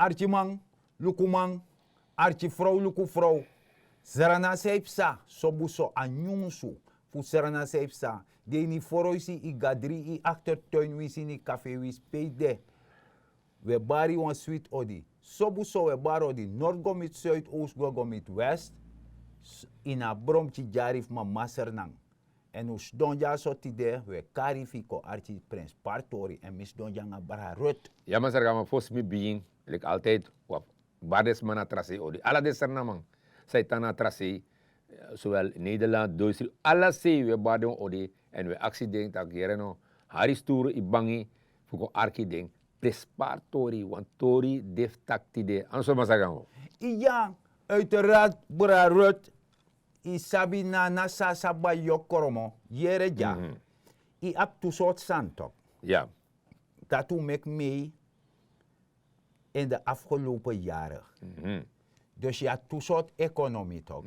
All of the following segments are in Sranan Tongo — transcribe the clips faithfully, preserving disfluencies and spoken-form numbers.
Arkiman, lukuman, arkifrow, lukufrow. Srana san yu psa, sobu so a nyunsu fu srana san yu psa. Den ini foroisi, yu gadri, yu aktertuin, wi sini kafe, wi spei de. Wi e bari wan switi odi. Sobu so wi e bari odi, nord go miti suid, oost go go miti west. Ini a bromki dyari fu mama sernan. Èn un sidon dyaso tide, un e kari fu yu kon arki prenspari tori èn mi sidon dya nanga brada Ruth. Ya, masra Gamba, fosi mi bigin, leki altijdi, wi abi bari den sma na tra sei odi. Ala den Sranan man san e tan na tra sei, sowel Nederland, Duitsland, ala sei wi e bari den wan odi. Èn wi e aksi den taki yere no, hari sturu yu bangi fu kon arki den prenspari tori, wan tori de fu taki tide. Anso, masra Gamba? Ya, uiteraard, brada Ruth. Yu sabi, na na sasa bai yu kromo, yere dya. Yu abi tu sortu sani tok. Dati un meki mei in de afgelopen yari. Dus yu abi tu sortu ekonomi tok.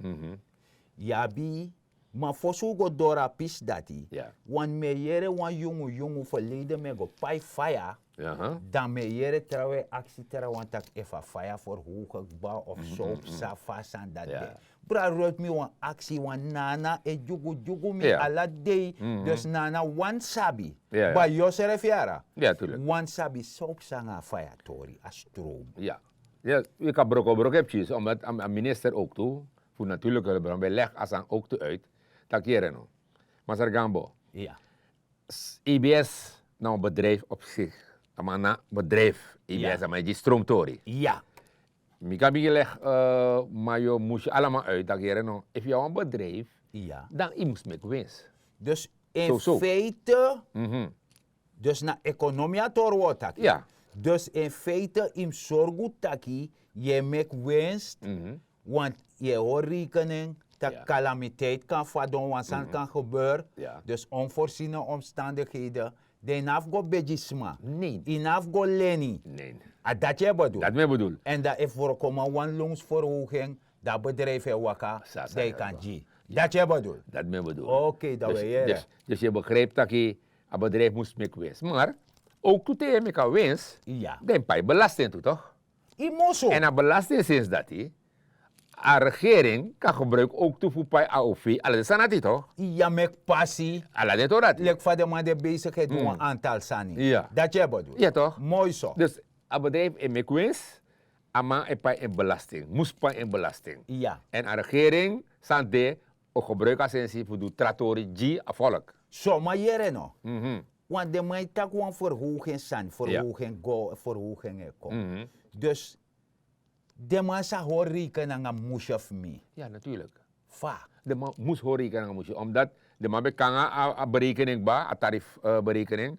Yu abi, ma fosi un go doro a pisi dati, want mi e yere wan yungu yungu ferleiden mi e go pai faya. Dan mi e yere trawan e aksi trawan taki efu a faya ferhowgi kba of so psa, fa a sani dati de. Brada Ruth, mi wani aksi wan nana e dyugudyugu mi ala dei. Dus nana wani sabi, bai yusrefi yara, wani sabi san psa nanga a faya tori, a stroom. Ya, yu kan brokobroko e pikinso omdat a minister owktu fu natuurlike hulpbron ben legi a sani owktu uit. Taki yere no, masra Gamba, EBS na wan bedrijf op sik. A man na bedrijf. EBS a man e gi stroomtori. Mi kan bigin legi, man, yu musi ala man uit taki yere no, efu yu abi wan bedrijf, dan yu mus meki wins. Dus in feite, dus na ekonomi a tori wi o taki. Dus in feite yu mus sorgu taki yu e meki wins. Want yu e hori rekening taki kalamiteit kan fadon, wan sani kan gebeur. Dus onvoorziene omstandigheden, dan yu no abi go begi sma. Yu no abi go leni. A dati yu e bedul. Èn dan efu wi o kon man wan loonsverhoging, dan a bedrijf e waka, dan yu kan gi. Dati yu e bedul. Oké, dan wi e yere. Dus yu e begrijpi taki a bedrijf mus meki wins. Maar owktu te yu e meki a wins, dan yu pai belasting tu, toch? Yu musu. Èn a belasting sensi dati, a regering kan gebruiki owktu fu pai AOV, ala den sani dati, toch? Ya, meki pasi. Ala den tori dati. Leki fa den man di e besigi e du wan antal sani. Dati yu e bedul. Ya, toch? Moi so. Dus a bedrijf e meki wins, a man e pai en belasting, mus pai en belasting. Èn a regering sani de o gebruiki a sensi fu du tra tori gi a volk. So, ma yere no. Want den man e taki wan verhoging sani, verhoging go, verhoging e kon. Dus den man sa hori rekening nanga musi fu mi. Ya, natuurlijk. Fa? Den man mus hori rekening nanga musi, omdat den man ben kon nanga a berekening kba, a tarifberekening.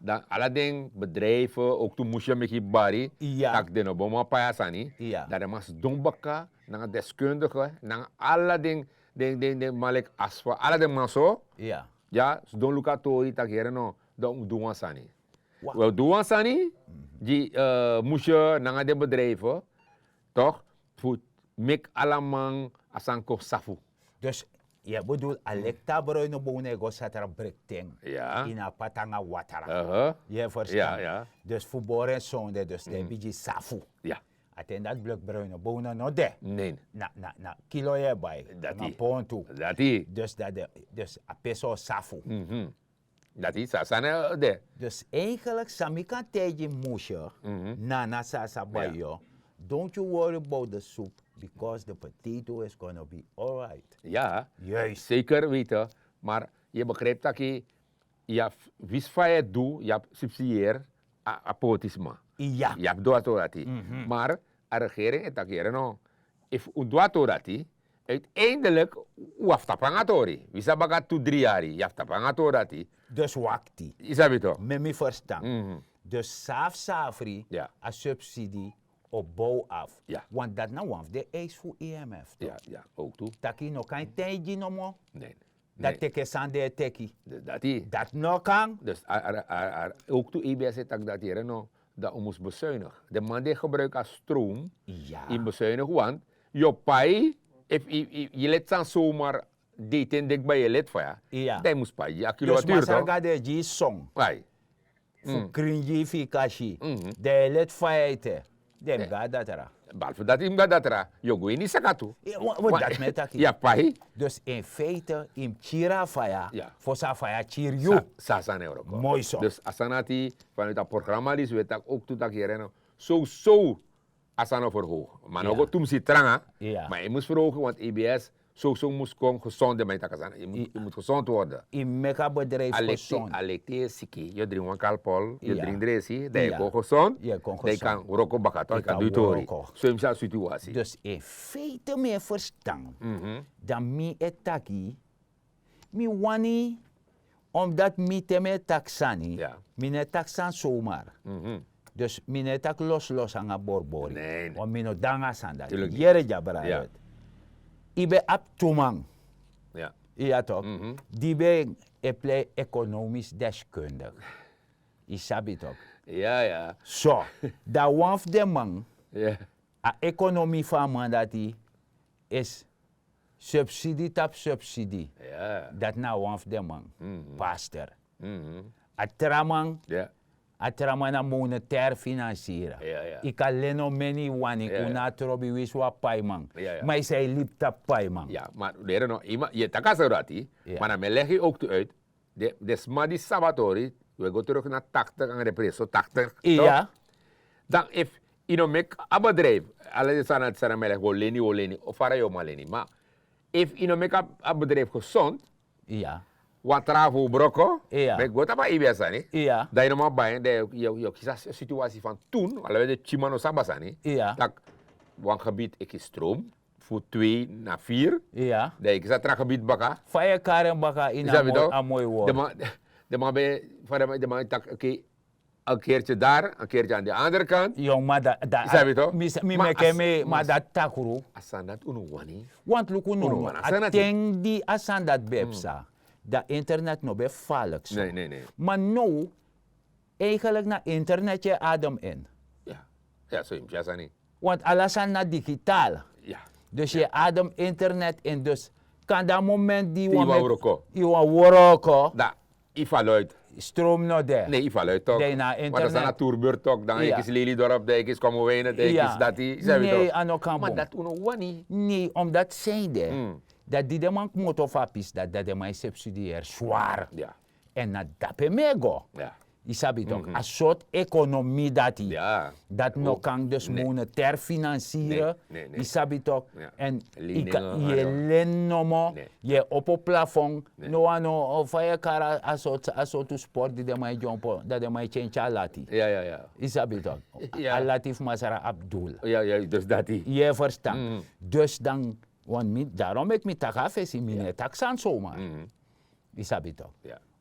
Dan ala den bedrijf, owktu musi meki bari, taki den no bo man pai a sani. Dan den man sidon baka nanga deskundige, nanga ala den, den man leki ASFA, ala den man so. Ya, sidon luku a tori taki yere no, dan un mus du wan sani. Wi o du wan sani gi musi nanga den bedrijf, toch, fu meki ala man a sani kon safu. Dus yu e bedul a leki te a Bruine Bowna e go satra brekten ini a pati nanga watra. Yu e ferstan? Dus fu bori en sonde, dus te yu bigin safu. A ten dati bleki Bruine Bowna no de. Na kilo yu e bai nanga pontu. Dus a pesi o safu. Dati so a sani de. Dus eigenlijk san mi kan taigi musi, nana, sasa, bai yu, don't you worry about the soup, because the potato is gonna be alright. Ya, juist, zeker weten. Maar yu e begrijpi taki yu abi wisi fa yu e du, yu abi subsidieri a poti sma. Yu abi du a tori dati. Maar a regering e taki yere no, efu un du a tori dati, uiteindelijk un abi tapu nanga a tori. Wi sa baka tu dri yari, yu abi tapu nanga a tori dati. Dus wakti. Yu sabi toch? Meki mi ferstan. Dus safsafri a subsidi o bow af. Want dati na wan fu den eisi fu IMF, toch? Taki yu no kan taigi nomo. Dan teki sani den e teki. Dati no kan. Dus owktu EBS e taki dati yere no, dan un mus bezuinigi. Den man di e gebruiki a stroom, yu mus bezuinigi, want yu o pai, efu yu leti sani somar, dei ten deki bai yu e leti faya, dan yu mus pai gi a kilowatuur, toch? Masra Gado e gi yu son fu kringi fu yu kasi. Dan yu e leti faya ete. Den mus go na datra. Behalve dati yu mus go na datra, yu o go ini saka tu. Dati mi e taki. Yu abi pai. Dus in feite yu mus kiri a faya fosi a faya kiri yu. San a sani e wroko? Moi so. Dus a sani ati, vanuit a programma disi wi e taki ook tu taki yere no, sowsow a sani o verhoog. Ma no go tumsi tranga. Ma yu mus verhogen want ebs sowsow mus kon gezond. Den man e taki a sani yu mus gezond worden. Yu meki a bedrijf gezond. A lekte yu siki yu o dringi wan kalpol, yu o dringi dresi, dan yu kon gezond. Dan yu kan wroko baka to yu kan du yu tori. So yu mus si a situasi. Dus in feite mi e verstan, dan mi e taki, mi wani, omdat mi te mi e taki sani, mi no e taki sani somar. Dus mi no e taki loslos nanga boribori. Want mi no de nanga a sani dati. Yere dyabrayot, yu ben abi tu man, iya tok, di ben e plei ekonomis deskundik. Yu sabi tok. So dan wan fu den man, a ekonomi fu a man dati is subsidi tapu subsidi. Dati na wan fu den man. Paster, a tra man, a tra man na monetair finansira. Yu kan leni o meni yu wani un na a trobi winsi wan paiman. Ma yu sa e libi tapu paiman. Ma dere no yu e taki a sani dati. Ma na mi e legi yu ook tu uit. Den sma di sabi a tori, wi e go teruk na taktik nanga den prinsi so taktik. Dan efu yu no meki a bedrijf, ala den sani na di sani na mi e legi wi o leni wi o leni o fara yu o man leni ma, efu yu no meki a bedrijf gesond, wan travo broko, meki go tapu a ebi a sani. Dan yu no man bai en dan yu o kisi a situasi fan tun ala wi e de pikin man no sabi a sani. Tak' wan gebied e kisi strom fu twee na vier. Dan yu kisi a tra gebied baka. Fa yu e kari en baka ini a moi word? Den man ben, fa den man taki, oke, a kertye dari a kertye an de andere kant. Yong ma dati mi meki en mee ma dati takru. A sani dati unu wani. Want luku no a ten di a sani dati ben psa, dan internet no ben falik so. Ma now, eigenlik na internet yu e adem in. Want ala sani na digital. Dus yu e adem internet in dus, kan dan moment di yu wan wroko, dan yu valuit. Strom no de. Ne yu valuit tok. Dan yu na internet. Turburg tok dan yu kisi leli dorp dan yu kisi komo wijnen dan yu kisi dati. Ne a no kan bun. Ma dati unu wani. Ne omdat sende, dati di den man kmoto fu a pisi dati dati den man e subsidieri swar. Èn na dape mi e go. Yu sabi tok a sortu ekonomi dati. Dati no kan dus monetair finansire. Yu sabi tok. Èn yu e leni nomo. Yu e opo plafon. No wan no fa yu e kari a sortu sport di den man e dyompo dan den man e tyentye a lati. Yu sabi tok. A lati fu masra abi dul. Yu e ferstan? Dus dan wan mi darom meki mi taki a fesi mi no e taki sani soma. Yu sabi tok.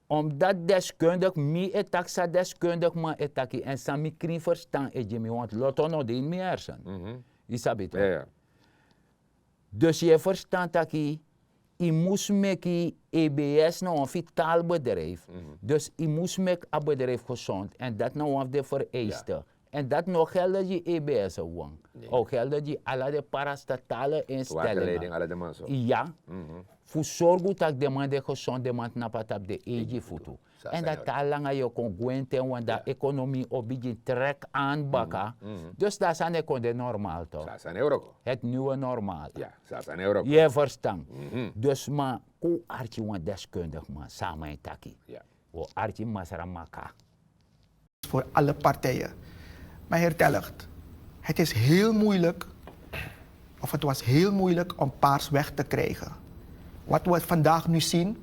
Omdat deskundik mi e taki san deskundik man e taki èn san mi krin ferstan e gi mi want loto no de ini mi hersen. Yu sabi tok. Dus yu e ferstan taki yu mus meki ebs na wan fitaal bedrijf. Dus yu mus meki a bedrijf gesond èn dati na wan fu den vereiste. Èn dati no gelde gi ebs wan, o gelde gi ala den parastatale instelingi. Ya. Fu sorgu tak' den man de gesond den man tnapu na tapu den eigi futu. Èn dati ala langa yu o kon gwe en ten wan dan ekonomi o bigin trek an baka. Dus dan a sani e kon de normal tok. Het niwe normal. Yu e ferstan? Dus ma kon un arki wan deskundik man san a man e taki. Un o arki masra maka. Voor alle partijen. Maar heer Tellicht, het is heel moeilijk, of het was heel moeilijk om paars weg te krijgen. Wat we vandaag nu zien,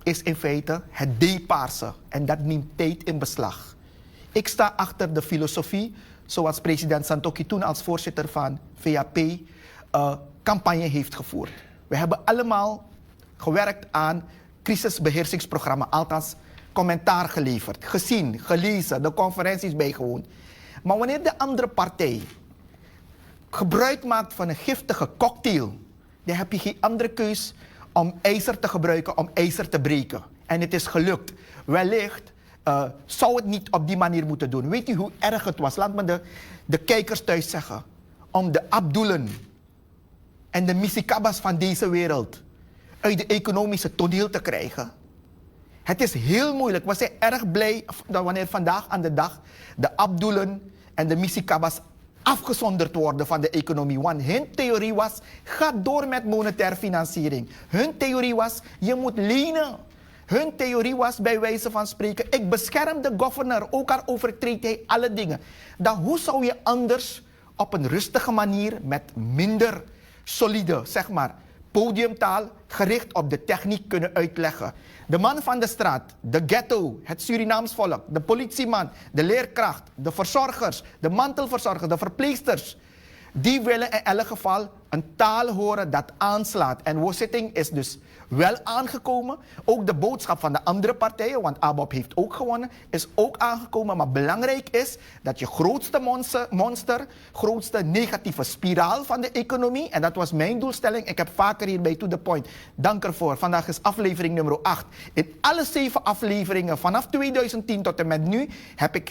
is in feite het depaarse en dat neemt tijd in beslag. Ik sta achter de filosofie zoals president Santokhi toen als voorzitter van V A P campagne heeft gevoerd. We hebben allemaal gewerkt aan crisisbeheersingsprogramma, althans commentaar geleverd, gezien, gelezen, de conferenties bijgewoond. Maar wanneer de andere partij gebruik maakt van een giftige cocktail, dan heb je geen andere keus om ijzer te gebruiken om ijzer te breken. En het is gelukt. Wellicht uh, zou het niet op die manier moeten doen. Weet u hoe erg het was? Laat me de, de kijkers thuis zeggen. Om de Abdoelen en de Misikabas van deze wereld uit de economische toneel te krijgen. Het is heel moeilijk. We zijn erg blij dat wanneer vandaag aan de dag de Abdoelen en de Misikabas afgezonderd worden van de economie. Want hun theorie was: ga door met monetaire financiering. Hun theorie was: je moet lenen. Hun theorie was bij wijze van spreken: ik bescherm de governor, ook al overtreedt hij alle dingen. Dan hoe zou je anders op een rustige manier met minder solide, zeg maar, podiumtaal gericht op de techniek kunnen uitleggen? De man van de straat, de ghetto, het Surinaams volk, de politieman, de leerkracht, de verzorgers, de mantelverzorgers, de verpleegsters, die willen in elk geval een taal horen dat aanslaat. En Wositting is dus wel aangekomen. Ook de boodschap van de andere partijen, want ABOP heeft ook gewonnen, is ook aangekomen. Maar belangrijk is dat je grootste monster, monster, grootste negatieve spiraal van de economie, en dat was mijn doelstelling, ik heb vaker hier bij To The Point, dank ervoor, vandaag is aflevering nummer acht. In alle zeven afleveringen vanaf tweeduizend tien tot en met nu heb ik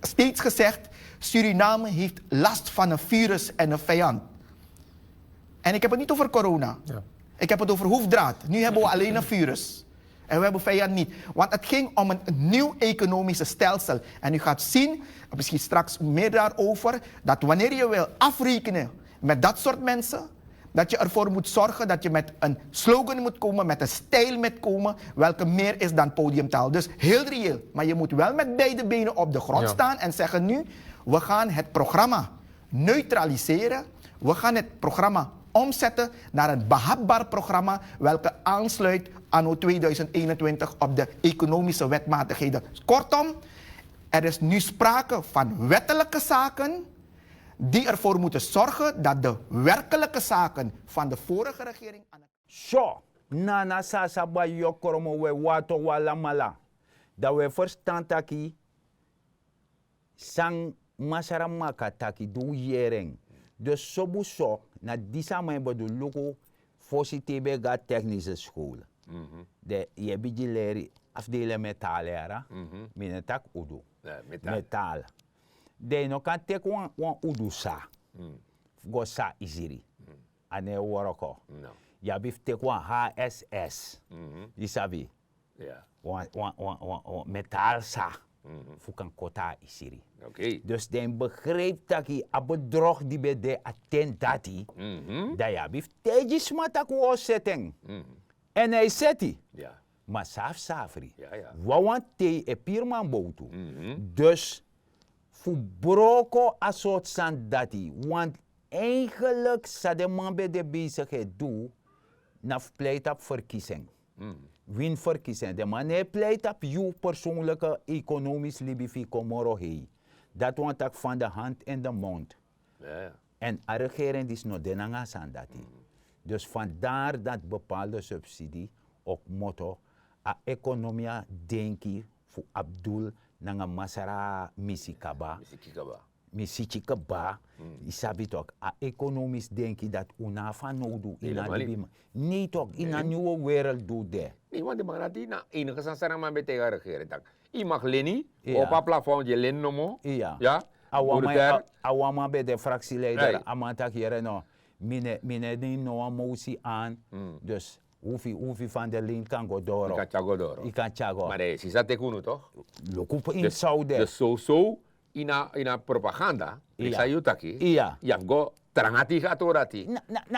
steeds gezegd: Suriname heeft last van een virus en een vijand. En ik heb het niet over corona. Ik heb het over hoefdraad. Nu hebben we alleen een virus. En we hebben vijand niet. Want het ging om een nieuw economisch stelsel. En u gaat zien, misschien straks meer daarover, dat wanneer je wil afrekenen met dat soort mensen, dat je ervoor moet zorgen dat je met een slogan moet komen, met een stijl moet komen, welke meer is dan podiumtaal. Dus heel reëel. Maar je moet wel met beide benen op de grond staan en zeggen: nu, we gaan het programma neutraliseren. We gaan het programma omzetten naar een behapbaar programma, welke aansluit anno tweeduizend eenentwintig op de economische wetmatigheden. Kortom, er is nu sprake van wettelijke zaken die ervoor moeten zorgen dat de werkelijke zaken van de vorige regering aan de... So, nana sasa bai yokromo we wato walamala. Dan we verstan taki san masra maka taki di un yere en. Dus sobu so, na disi a man e bedoel luku, fosi te yu ben go na teknische school. Den yu e bigin leri afdelen metaal yara. Mi no taki udu. Metaal. Den yu no kan teki wan udu sa fu go sa isiri. A no e woroko. Yu abi fu teki wan hss, yu sabi, wan metaal sa fu kan koti a isiri. Dus den mus begrijpi taki a bedrog di ben de a ten dati, dan yu abi fu taigi sma taki un o seti en. Èn a e seti. Ma safsafri, wawan tei e piri man bowtu. Dus fu broko a sortu sani dati, want eigenlijk san den man ben de besigi e du na fu plei tapu verkiezing. Wini verkiezing, den man no e plei tapu yu persoonlijke economisch libi fu yu kon moro hei. Dati wani taki van de hand in de mond. Èn a regering disi no de nanga a sani dati. Dus vandaar dati bepaalde subsidi o kmoto, a ekonomia denki fu abdul nanga masra misi kaba. Mi siki kba. Yu sabi tok, a ekonomis denki dati un no abi fanowdu ini a libi. Nei tok, ini a nyuwe wereld du de. Nei want di man dati na enige sani san a man ben taigi a regering taki yu mag leni. Opo a plafond yu e leni nomo. A wan man ben de fraksileider, a man taki yere no, mi no e neem no wan mosi an. Dus hufi hufi fan de lin kan go doro. Yu kan tyari go. Ma den e si san teki unu tok. Luku fu ini san un de. Dus soso ini a propaganda, san yu taki, yu abi go tranga tigi a tori dati.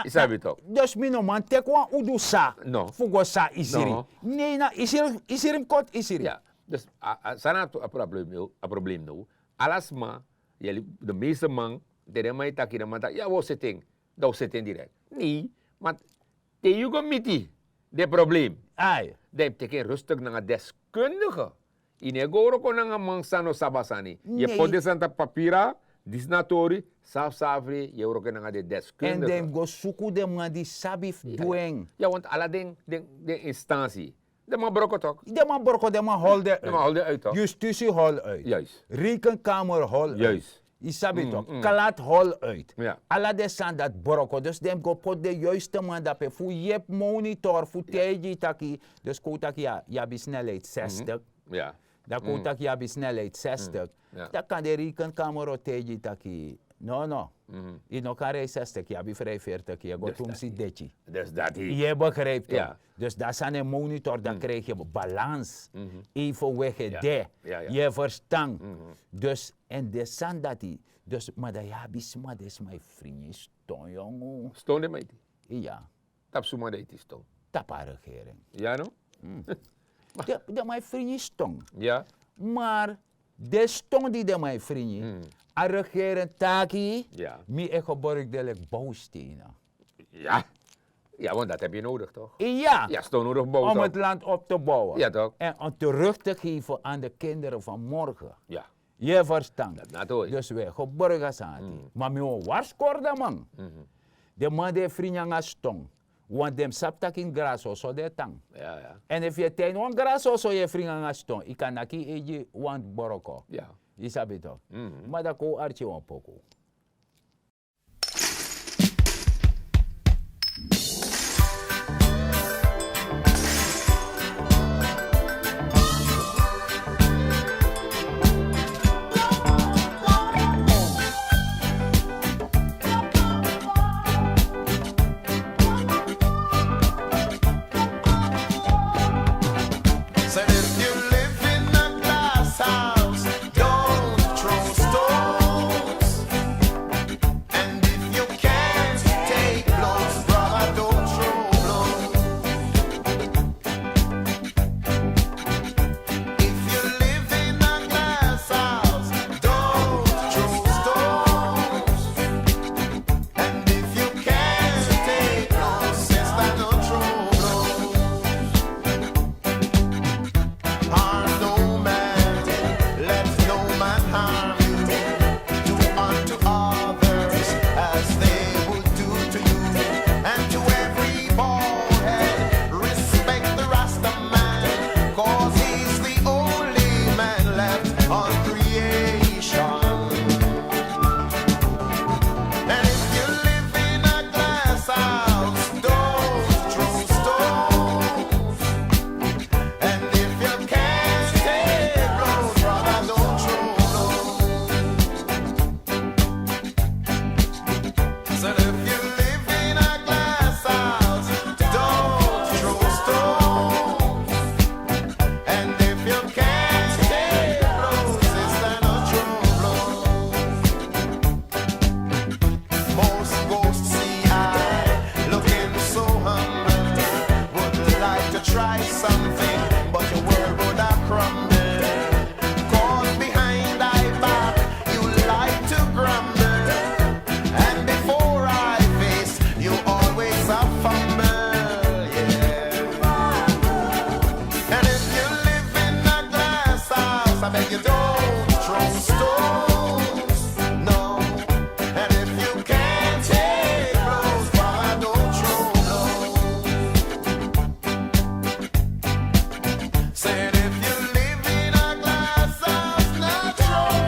Yu sabi tok. Dus mi no man teki wan udu sa fu go sa isiri. Nei na isiri mus koti isiri. Dus san na a problem now, ala sma, de meeste man, te den man e taki, den man taki ya wi o seti en, dan wi o seti en direkt. Nei, ma te yu go miti den problem, dan yu mus teki en rustig nanga deskundige. Yu no e go wroko nanga man san no sabi a sani. Yu e poti den sani tapu papira, disi na tori, safsafri yu e wroko nanga den deskundige. Èn den mus go suku den man di sabi fu du en. Ya want ala den instansi, den man broko tok. Den man broko, den man holi den uit. Justisi holi uit. Rekenkamer holi uit. Yu sabi tok, klat holi uit. Ala den sani dati broko, dus den mus go poti den yuiste man dape fu yepi monitor fu taigi yu taki, dus kon un taki yu abi snelheid zestig, dan kon un taki yu abi snelheid zestig, dan kan den rekenkamer o taigi yu taki No, no. Yu no kan rei sestig, yu abi vrijveertig, yu e go tumsi deti. Yu e begrijp tok? Dus dan san e monitor, dan krijg yu balans. Even wege de. Yu e verstan? Dus en de san dati. Dus ma dan yu abi sma, de sma e fringi ston yongu. Ston de maiti. Iya. Tapu suma de iti ston? Tapu a regering. Ya no? Den man e fringi ston. Ya. Maar de ston di den man e fringi, a regering taki, mi e gebruik de lek bouwstenen. Ya. Ya, want dat heb je nodig toch? Ya. Ya, ston nodig bouwen. Om het land op te bouwen. Ya toch? En om terug te geven aan de kinderen van morgen. Ya. Yu e verstan? Dus wi e gebruik a sani. Ma mi o warskori den man. Den man di e fringi nanga ston. Want den mus sabi tak' ini grasi oso den e tan. Èn efu yu e tan ini wan grasi oso yu e fringi nanga ston, yu kan naki yu eigi wan broko. Yu sabi tok? Ma dan kon un arki wan poku. Said if you live in a glass house, don't throw stones. And if you can't take blows, brother, don't throw blows. If you live in a glass house, don't throw stones. And if you can't take no sister, no trouble. Harm no man, let no man harm you. Do unto others as they would do to you. And to every bald head, respect the Rasta man, 'cause he's the only man left on creation. And if you live in a glass house, don't throw stones. And if you can't take blows, brother, don't throw blows. Said if you live in a glass house, don't throw stones. And if you can't take blows, sister, no trouble. Most ghosts see I looking so humble, would like to try something, but your world would a crumble. 'Cause behind I back, you like to grumble. And before I face, you always a fumble, yeah. And if you live in a glass house, I beg you don't throw stones, no. And if you can't take blows, why don't throw blows? Said if you live in a glass house, not throw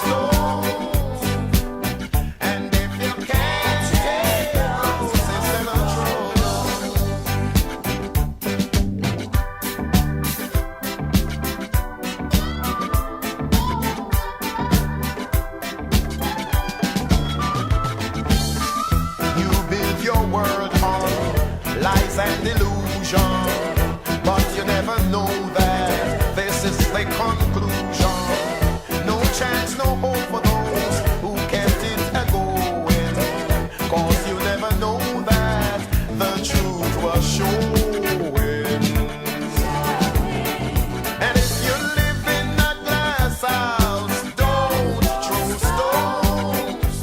stones. And if you can't take blows, sister, not throw blows. You build your world on lies and delusion, but you never know that this is the conclusion. No chance, no hope for those who kept it a-going, 'cause you never know that the truth was showing. And if you live in a glass house, don't throw stones.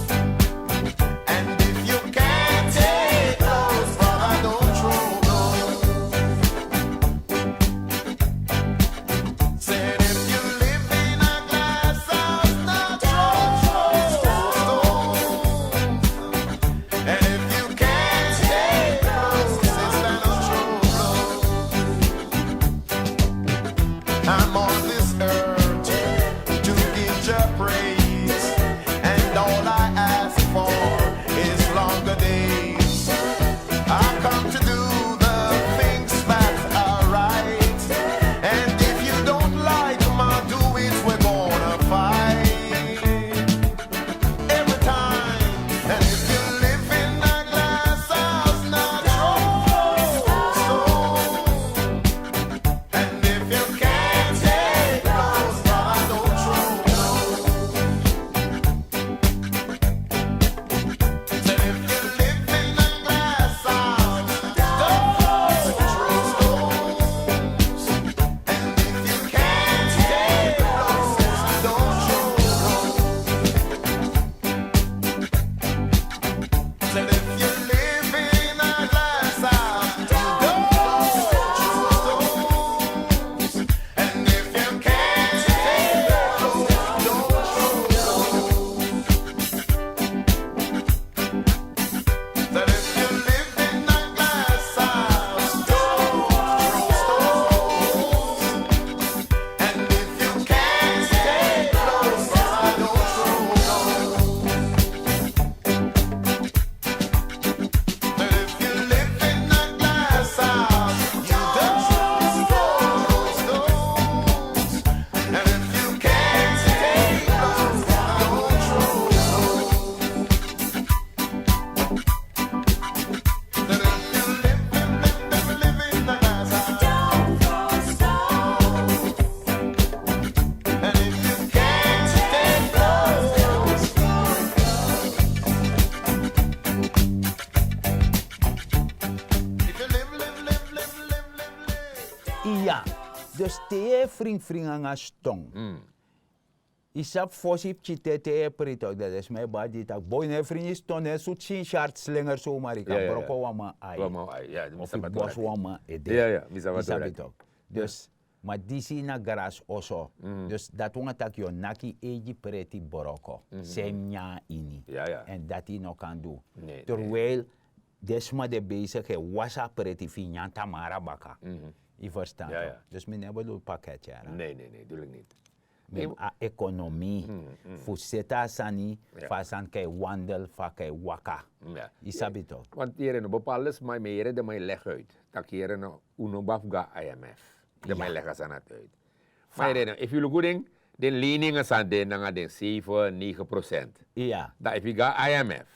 And if you can't take those, brother, don't throw blows. Iya. Dus te yu e fringi fringi nanga ston, yu sabi fosi yu pikin te te yu e prei toki, dan den sma e bari gi yu tak' boi, no e fringi ston, no e sutu sinsyart slenger somari, yu kan broko wan man ai, of yu bosi wan man ede. Yu sabi toki. Dus ma disi na grasi oso. Dus dati wani tak' yu o naki yu eigi preti broko san yu mus nyan na ini. Èn dati yu no kan du. Terwijl den sma de besigi e wasi a preti fu yu nyan tamara baka. Yu ferstan? Dus mi no e bedul paket yara. Nein, nein, nein, bedoel ik niet. Mi a ekonomi fu seti a sani, fu a sani kan e wandel, fu a kan e waka. Yu sabi toki. Want yere no, bepaalde sma, mi e yere den man e leg uit tak' yere no, un no abi fu go na I M F. Den man e leg a sani uit. Ma yere no, efu yu luku den, den leningen san de nanga den seven, negen procent. Dan efu yu go na I M F,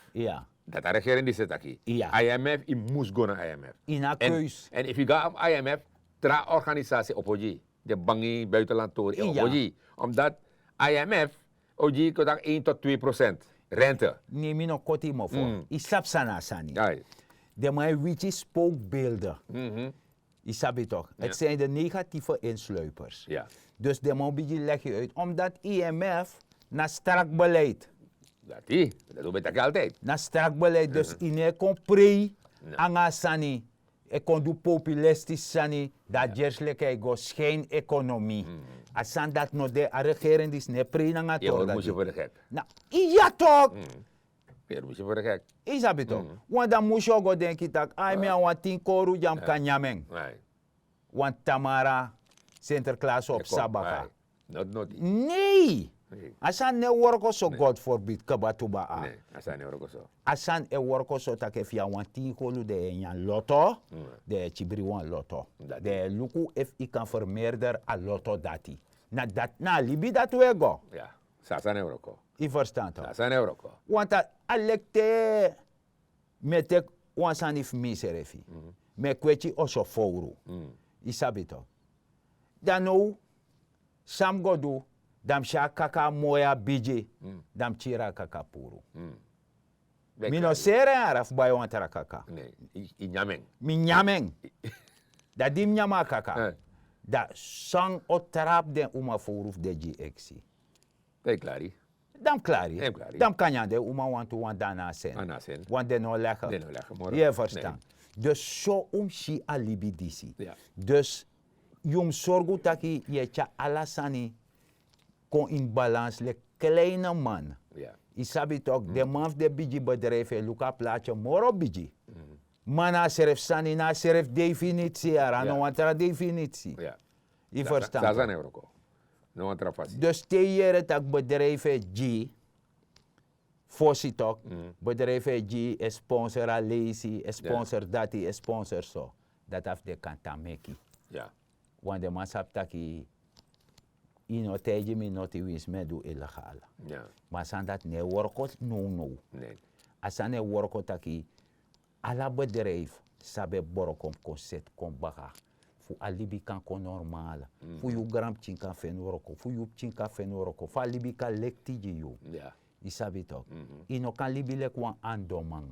dati a regering disi e taki, I M F, yu mus go na I M F. Yu no abi keus. Èn efu yu go na I M F, tra organisasi e opo gi yu. Den bangi, buitenland tori e opo gi yu. Omdat I M F o gi yu kon taki één tot twee procent rente. Ne, mi no koti yu mofo. Yu sabi san na a sani. Den man e wiki spookbeelden. Yu sabi toki, het zijn de negatieve insluipers. Dus den man o bigin leg yu uit, omdat I M F na strak beleid. Dati, dati un ben taki altijd. Na strak beleid, dus yu no e kon prei nanga a sani, e kon du populistisch sani, dan gersliki e go schijneconomie. A sani dati no de, a regering disi no e prei nanga a tori dati. Na, iya toki. Yu sabi toki. Wan dan musu o go denki tak', ai, mi a wan tin koru di a mus kan nyan en. Wan tamara, Sinterklaas o psa baka. Nei. A sani no e worko so, God forbid, kaba tuba a. A sani e worko so tak' efu yu a wan tin kolu, dan yu e nyan loto, dan yu e kibri wan loto. Dan yu e luku efu yu kan vermeerder a loto dati. Na dati, na a libi dati un e go. San a sani e wroko. Yu ferstan toki? San a sani e wroko. Want a leki te mi e teki wan sani fu misrefi, mi e kweti oso fowru. Yu sabi toki? Dan now, san mi go du? Dan mi si a kaka moi, a bigi, dan mi kiri a kaka puru. Mi no seri en ara fu bai wan tra kaka. Mi nyan en. Dan di mi nyan a kaka, dan san o trapu den uma fowru fu den gi eksi? Dan yu klari. Dan mi klari. Dan mi kan nyan den uma wantu wan, dan na a sen. Want den no legi. Yu e ferstan? Dus so un mus si a libi disi. Dus yu mus sorgu taki yu e tyari ala sani kon ini balans, leki kleine man. Yu sabi toki, den man fu den bigi bedrijfi e luku a plaatye moro bigi. Ma na a srefi sani, na a srefi definisi, yara, no wan tra definisi. Yu ferstan toki? Dus te yu yere tak' bedrijfi e gi fosi toki, bedrijfi e gi, e sponsor a leisi, e sponsor dati, e sponsor so, dati a fu den kan tan meki. Want den man sabi taki yu no taigi mi noti winsi mi e du ilegal. Ma a sani dati no e worko nownow. A sani e worko taki ala bedrijfi sabi e broko mus kon seti kon baka, fu a libi kan kon normal, fu yu granpikin kan feni wroko, fu yu pikin kan feni wroko, fu a libi kan lekti gi yu. Yu sabi toki? Yu no kan libi leki wan andoman.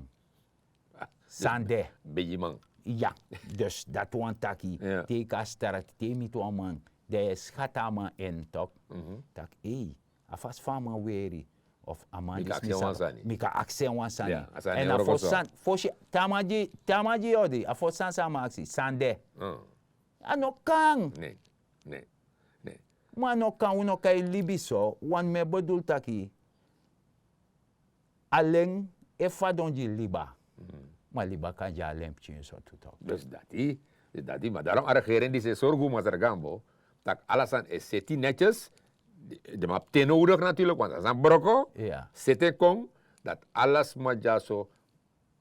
San de? Bigiman. Ya. Dus dati wani taki, te yu kon na strat, te yu miti wan man, dan yu e skati a man en toki, taki ei, a fasi fa a man weri, of a man disi, mi kan aksi en wan sani. Èn a fosi sani, fosi te a man gi yu odi, a fosi sani san a man aksi, san de? A no kan. Ma a no kan, un no kan e libi so, want mi e bedul taki alen e fadon gi liba. Ma liba kan gi alen pikin so tu toki. Dus dati, dus dati, ma daarom a regering disi e sorgu, Masra Gambo, tak' ala sani e seti netjes. Den man abi ten nodig natuurlijk, want a sani broko. Seti en kon, dati ala sma dyaso,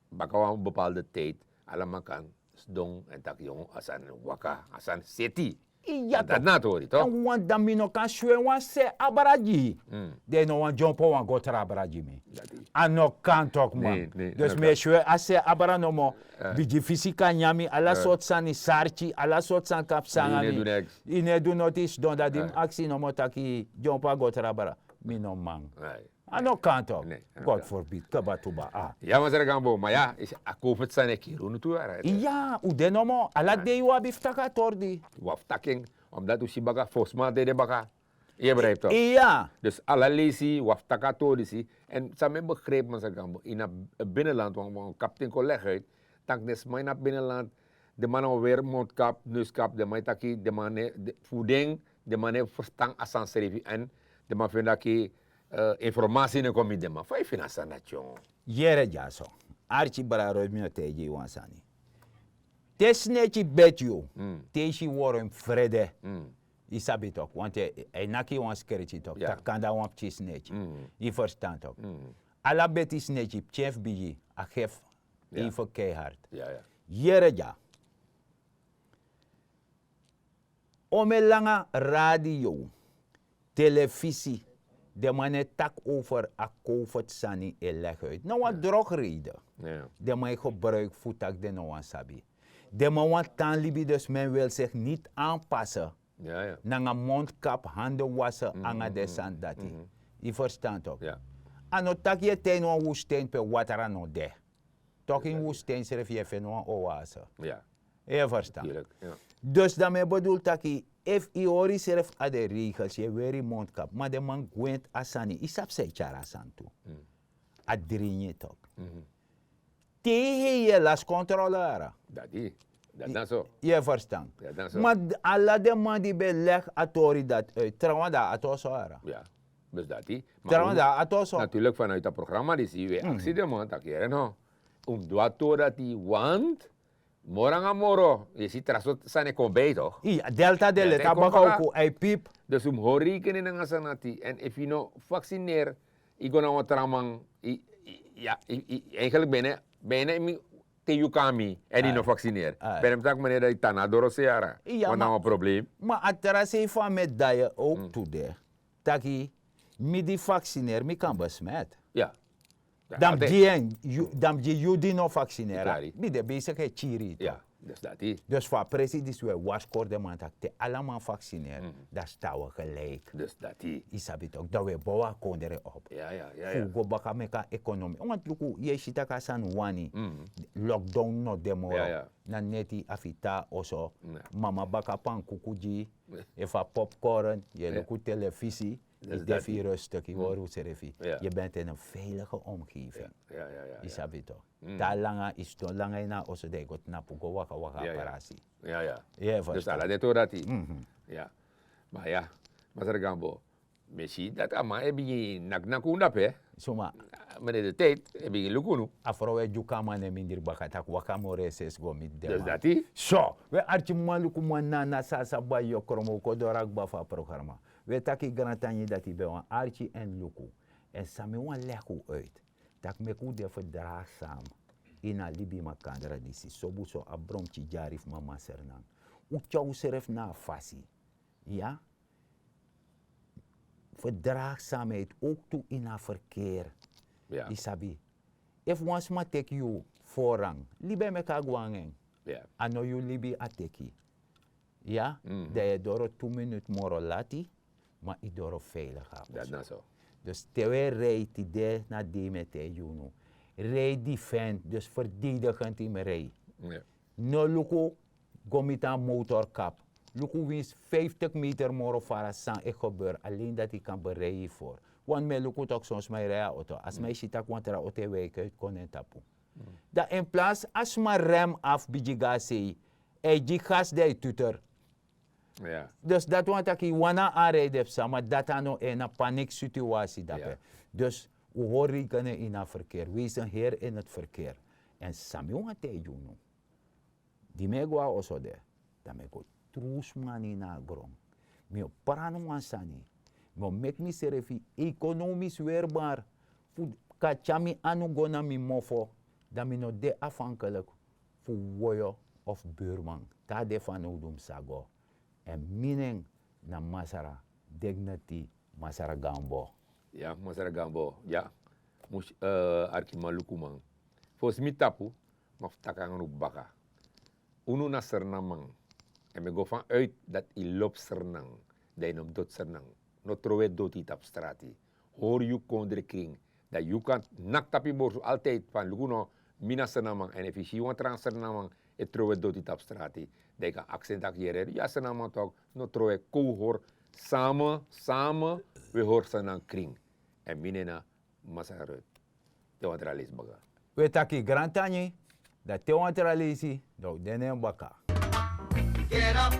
baka wan bepaalde tijd, ala man kan sidon èn taki, yon, a sani waka, a sani seti. Dati na a tori, toch? Èn wan dan mi no kan swe wan se abra gi yu, dan yu no wani dyompo wan go tra abra gi mi. A no kan toki, man. Dus mi e swe a se abra nomo. Bigi fisi kan nyan mi, ala sortu sani, sarki, ala sortu sani kan psa nanga mi. Yu no e du noti, yu sidon, dan di mi aksi nomo taki dyompo a go tra abra, mi no man. A no kan toch. God forbid, kaba tuba. Ah. Ya, masra Gambo, ma ya, a covid sani e kiri unu tu, right? Ya, u de nomo, ala dei u abi fu taki a tori di. U abi fu taki en, omdat u si baka, fosma de de baka. Ye begrijp toch? Ya. Dus ala leisi, u abi fu taki a tori disi. En san mi e begrijp, masra Gambo, in a binnenland, wan, wan kapten kon leg uit, taki den sma in a binnenland, den man no weri mondkap, neuskap, den man e taki, den man e, fu den, den man no e ferstan a sani srefi. En den man feni taki, eh, informasi no e kon miti den man. Fa yu feni a sani dati, yongo? Yere dyaso. Arki brada, mi o taigi yu wan sani. Te sneki beti yu, te yu si woro en frede. Yu sabi toch, want a e naki yu wan skreti toch, taki kanda wan pikin sneki. Yu ferstan toch. Ala beti sneki, pikin fu bigi, a gefi even keihard. Yere dya. Omeni langa radio, telefisi, den man no e taki over a covid sani e leg uit. Na wan drog reden. Den man e gebruiki fu taki den no wani sabi. Den man wani tan libi, dus men wil zich niet aanpassen nanga mondkap, handen wassen, nanga den sani dati. Yu ferstan toch? A no taki yu e tan ini wan woestijn pe water no de. Toch ini woestijn srefi yu e feni wan oase. Yu e ferstan? Dus dan mi e bedoel taki, efu yu hori srefi a den regels, yu e weri mondkap, ma den man gwenti a sani, yu sabi san e tyari a sani tu. A dringi toch. Te yu hei, yu e lasi kontrole, yere. Dati, dati na so. Yu e ferstan? Ma ala den man di ben leg a tori dati uit, trawan dan a ati oso, yere. Dus dati. Trawan dan a ati oso. Natuurlijk vanuit a programma disi wi e aksi den man taki, yere no, un mus du a tori dati, want moro nanga moro yu e si tra sortu sani e kon bij toch. Delta de leti a baka, uku a e pipi. Dus un mus hori rekening nanga a sani dati. En efu yu no vaccineri, yu go na wan tra man, yu, yu, ya, yu, yu, eigenlijk bijna, bijna yu mus te yu kon na mi, en yu no vaccineri. Bijna mi taki, meneer, dati yu tan na doro se, yere. Want na wan probleem. Ma a tra sei fu a medaille ook tu de. Taki, mi di vaccineri, mi kan besmet. Dan mi gi en, yu, dan mi gi yu di no vaccineri. Mi de bezig e kiri. Dus dati. Dus fu a presi disi wi e warskori den man taki te ala man vaccineri, dan sta wi gelijk. Dus dati. Yu sabi toch, dan wi e bow a kondre op. Fu go baka meki a ekonomi. Want luku, yu e si taki a sani wani. Lockdown no de moro. Na neti a fita oso. Mama baka pankuku gi yu. Efu a popcorn, yu e luku telefisi, yu de fu yu rustig, yu hori usrefi. Yu ben te ini een veilige omgeving. Yu sabi toch. Te a langa, yu sidon langa ini a oso, dan yu go tnapu go waka waka a prasi. Yu e ferstan? Dus ala den tori dati. Ya. Ma ya, masra Gambo, mi e si dati a man e bigin naki naki unu dape. Suma? Meneer de Tijd e bigin luku unu. A frow e dyuku a man nen mindri baka, taki waka moro e sesi go miti den man. Dus dati. So, we arkiman lukuman, nana, sasa, bayo, kromo, kon doro a kba fu a programma. We taki grantangi dati ben wan arki èn luku. Èn san mi wani leg un uit, taki meki un de verdraagzaam ini a libi makandra disi. Sobu so a bromki dyari fu mama Sranan. Un tyari unsrefi na a fasi. Ya. Verdraagzaamheid ook tu ini a verkeer. Yu sabi. Efu wan sma teki yu voorrang, libi e meki a go nanga en. A no yu libi a teki. Ya, dan yu e doro tu minut moro lati, ma yu doro veilig na oso. Dus te wi e rij tide na dei, mi e taigi unu, rij defend, dus verdedigend yu mus rij. No luku go miti a motorkap. Luku winsi vijftig meter moro fara san e gebeur, alleen dati yu kan bereik yu voor. Want mi e luku toch son sma e rij a oto. A sma e si taki wan tra oto e wijk uit kon na en tapu. Dan in plaats a sma rem af, bigin go na sei, a e gi gas, dan a e tuter. Dus dati wani taki yu wani a aanrijden fu sama, dati a no en, na paniek situasi dape. Dus un hori rekening ini a verkeer, wees een heer in het verkeer. Èn san mi wani taigi unu, di mi e go na oso de, dan mi e go tru sma ini a gron. Mi o prani wan sani. Mi o meki misrefi economisch weerbaar. Fu kan tyari mi anu go na mi mofo, dan mi no de afhankelijk fu woyo of buurman. Te a de fanowdu mi sa go. Èn mi nen na Masra Dignity, Masra Gambo. Ya, Masra Gambo, ya. Mus, eh, arkiman lukuman. Fosi mi tapu, mi abi fu taki nanga unu baka. Unu na Srananman. Èn mi e go vanuit dati yu lobi Sranan, dan yu no mus doti Sranan. No trowe doti tapu strati. hori yu kondre kring. Dan yu kan naki tapu yu borsu altijdi fan luku no, mi na srnaman. Èn efu yu si wan tra srnaman e trowe doti tapu strati, dan yu kan aksi en tak' yere, yu a srnaman tok, no trowe, kon wi hori same, same wi e hori srnan kring. Èn mi nen na Masra Ruth. Te wan tra leisi baka. Wi e taki grantangi, dan te wan tra leisi dan wi de na en baka. Get up,